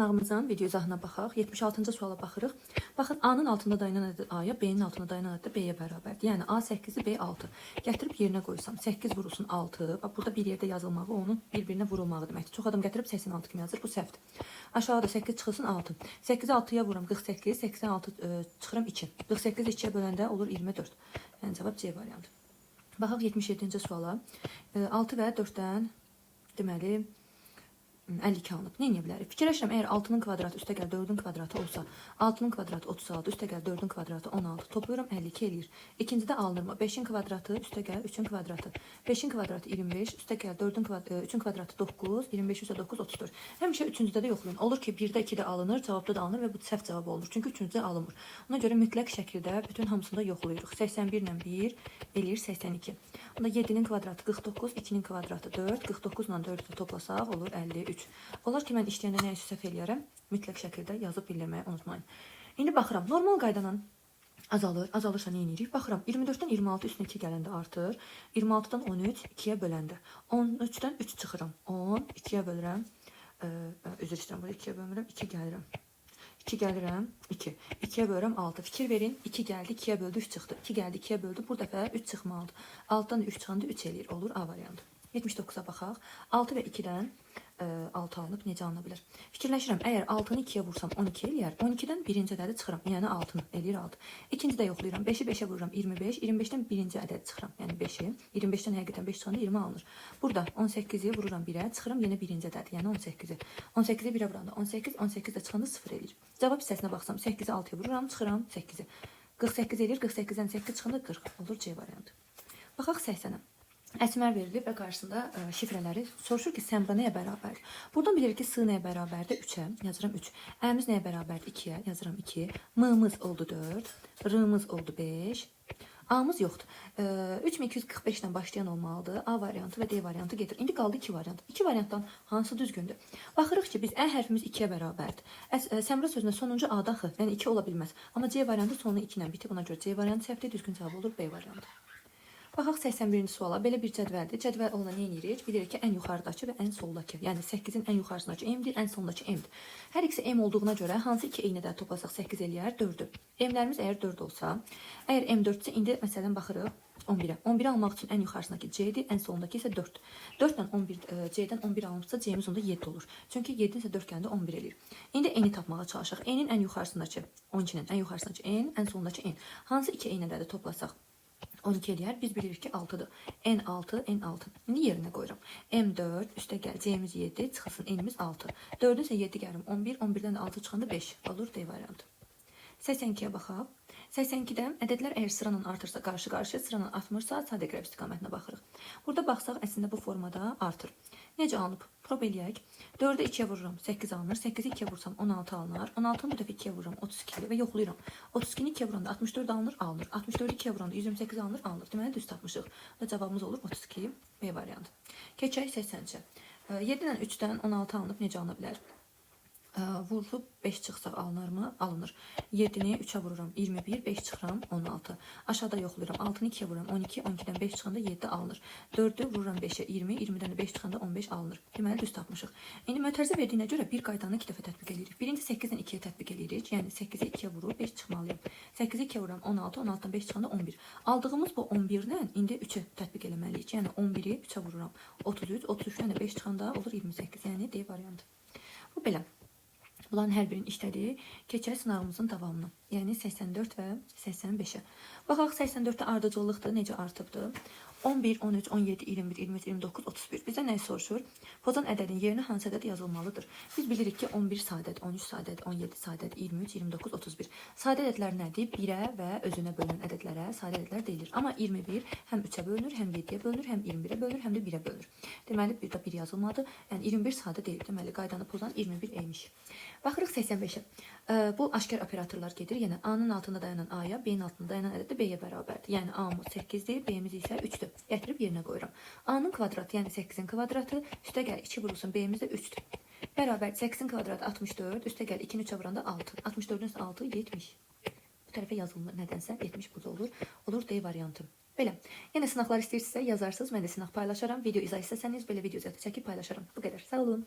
Sınağımızın video izahına baxaq. 76-cı suala baxırıq. Baxın, A-nın altında dayanan ədəd A-ya, B-nin altında dayanan ədəd də B-yə bərabərdir. Yəni A 8-i, B 6. Gətirib yerinə qoysam 8 vurulsun 6. Bax, burada bir yerdə yazılmağı onun bir-birinə vurulmağı deməkdir. Çox adam gətirib 86 kimi yazır. Bu səhvdir. Aşağıda 8 çıxılsın 6. 8-i 6-ya vururam 48, 86 çıxıram 2. 48 2-yə böləndə olur 24. Yəni cavab C variantı. Baxaq 77-ci suala. 6 və 4-dən deməli 52 alınıb. Nə edə bilərik? Fikirləşirəm, əgər 6-nın kvadratı üstəgəl 4-ün kvadratı olsa, 6-nın kvadratı 36, üstəgəl 4-ün kvadratı 16, toplayıram 52 eləyir. İkincidə alınırmı? 5-in kvadratı üstəgəl 3-ün kvadratı. 5-in kvadratı 25, üstəgəl 4-ün kvadratı, 3-ün kvadratı 9, 25 üstə 9 34. Həmişə üçüncüdə də yoxlayın. Olur ki, 1-də 2-də alınır, cavabda da alınır və bu səhv cavab olunur. Çünki üçüncüdə alınmır. Ona görə mütləq şəkildə bütün hamısında yoxlayırıq. 81 ilə 1 eləyir 82. Onda 7-nin kvadratı 49, 2-nin kvadratı 4, 49 ilə 4-ü də toplasaq olur 53. Olar ki, mən işləyəndə nə isə səhv eləyərəm. Mütləq şəkildə yazıb bildirməyi unutmayın. İndi baxıram, normal qaydadan azalır. Azalırsa nə edirik? Baxıram, 24-dən 26 üstünə 2 gələndə artır. 26-dan 13 2-yə böləndə. 13-dən 3 çıxıram. 10 2-yə bölürəm. Üzr istəyirəm, burada 2-yə bölmürəm. 2 gəlirəm. 2 gəlirəm, 2. 2-yə bölürəm 6. Fikir verin, 2 gəldi, 2-yə böldü, 3 çıxdı. 2 gəldi, 2-yə böldü. Bu dəfə 3 çıxmalıdır. 6-dan 3 çıxanda 3 eləyir. Olur A variantı. 79-a baxaq. 6 və 2-dən 6 alınıb necə alına bilər? Fikirləşirəm, əgər 6-nı 2-yə vursam 12 eləyər. 12-dən birinci ədədi çıxıram. Yəni 6-nı eləyir 6. İkinci də yoxlayıram. 5-i 5-ə vururam 25. 25-dən birinci ədədi çıxıram. Yəni 5-i. 25-dən həqiqətən 5 çıxanda 20 alınır. Burada 18-i vururam 1-ə, çıxıram yenə birinci ədədi, yəni 18-i. 18-i 1-ə vuranda 18, 18 də çıxanda 0 eləyir. Cavab hissəsinə baxsam 8-i 6-ya vururam, çıxıram 8-i. 48 eləyir, 48-dən 8 çıxanda 40 olur C variantı. Baxaq 80-ə. Əsmər verilib və qarşısında şifrələri soruşur ki, Səmra nəyə bərabərdir? Buradan bilirik ki, S nəyə bərabərdir? 3-ə. Yazıram 3. Əmiz nəyə bərabərdir? 2-yə. Yazıram 2. M-miz oldu 4. R-mız oldu 5. A-mız yoxdur. 3245 ilə başlayan olmalıdır. A variantı və D variantı gedir. İndi qaldı 2 variant. 2 variantdan hansı düzgündür? Baxırıq ki, biz Ə hərfimiz 2-yə bərabərdir. Səmra sözündə sonuncu A daxı, yəni 2 ola bilməz. Amma C variantı sonu 2 ilə bitib. Ona görə C variantı səhvdir, düzgün cavab olur B variantı. Baxaq 81-ci suala. Belə bir cədvəldir. Cədvəl olanda nə edirik? Bilirik ki, ən yuxarıdakı və ən soldakı. Yəni 8-in ən yuxarısındakı M-dir, ən sondakı M-dir. Hər ikisi M olduğuna görə hansı iki eyni ədəd toplasaq 8 eləyər? 4-ü. M-lərimiz əgər 4 olsa, əgər M 4-dürsə indi məsələn baxırıq 11-ə. 11-i almaq üçün ən yuxarısındakı C-dir, ən solundakı isə 4. 4 ilə 11 C-dən 11 alınırsa C-miz onda 7 olur. Çünki 7 isə 4 gələndə 11 eləyir. İndi N-i tapmağa çalışaq. N-in ən yuxarısındakı 12-nin ən yuxarısındakı N, ən solundakı N. Hansı iki eyni ədədi toplasaq 12 eləyər? Biz bilirik ki 6-dır. N6, N6. İndi yerinə qoyuram. M4, üstə gəl, C-miz 7, çıxılsın N-imiz 6. 4-ün isə 7 gəlim 11, 11-dən də 6 çıxanda 5 olur D variantı. 82-yə baxaq. 82-də ədədlər əgər sıranan artırsa qarşı-qarşıya, sıranan artmırsa sadə qraf istiqamətinə baxırıq. Burada baxsaq əslində bu formada artır. Necə alınıb? Prob eləyək. 4-ü 2-yə vururam, 8 alınır. 8-i 2-yə vursam 16 alınar. 16-nı bu dəfə 2-yə vururam, 32 və yoxlayıram. 32-ni 2-yə vuranda 64 alınır, alınır. 64-ü 2-yə vuranda 128 alınır, alınır. Deməli düz tapmışıq. Və cavabımız olur 32 B variantı. Keçək 80-ci. 7 ilə 3-dən 16 alınıb necə alına bilər? Vurulub 5 çıxsaq alınırmı? Alınır. 7-ni 3-ə vururam 21, 5 çıxıram 16. Aşağıda yoxlayıram. 6-nı 2-yə vururam 12, 12-dən 5 çıxanda 7 alınır. 4-ü vururam 5-ə 20, 20-dən də 5 çıxanda 15 alınır. Deməli düz tapmışıq. İndi mötərizə verdiyinə görə bir qaydanı 2 dəfə tətbiq eləyirik. Birinci 8-dən 2-yə tətbiq eləyirik. Yəni 8-i 2-yə vurub 5 çıxmalıyam. 8-i 2-yə vururam 16, 16-dan 5 çıxanda 11. Aldığımız bu 11 ilə indi 3-ü tətbiq eləməliyik. Yəni 11-i 3-ə vururam. 33, 33-dən də 5 çıxanda olur 28. Yəni D variantı. Bu belə. Bunların hər birinin işlədiyi keçək sınağımızın davamına. Yəni 84 və 85-ə. Baxaq 84-də ardıcıllıqdır, necə artıbdır? 11, 13, 17, 21, 23, 29, 31. Bizə nə soruşur? Pozan ədədin yerinə hansı ədəd yazılmalıdır? Biz bilirik ki, 11 sadədir, 13 sadədir, 17 sadədir, 23, 29, 31. Sadə ədədlər nədir? 1-ə və özünə bölünən ədədlərə sadə ədədlər deyilir. Amma 21 həm 3-ə bölünür, həm 7-yə bölünür, həm 21-ə bölünür, həm də 1-ə bölünür. Deməli, bir də 1 yazılmadı. Yəni 21 sadə deyil. Deməli, qaydanı pozan 21 imiş. Baxırıq 85-ə. Bu aşkar operatorlar gedir. Yəni A-nın altında dayanan A-ya, B-nin altında dayanan ədəd də B-yə bərabərdir. Yəni A-mız 8-dir, B-miz isə 3-dür. Gətirib yerinə qoyuram. A-nın kvadratı, yəni 8-in kvadratı, üstə gəl 2 vurulsun, B-miz də 3-dür. Bərabər 8-in kvadratı 64, üstə gəl 2-ni 3-ə vuranda 6. 64-ün üstə 6, 70. Bu tərəfə yazılmır nədənsə 70 burada olur. Olur D variantı. Belə. Yenə sınaqlar istəyirsinizsə yazarsınız. Mən də sınaq paylaşaram. Video izah istəsəniz belə video izahı çəkib paylaşaram. Bu qədər. Sağ olun.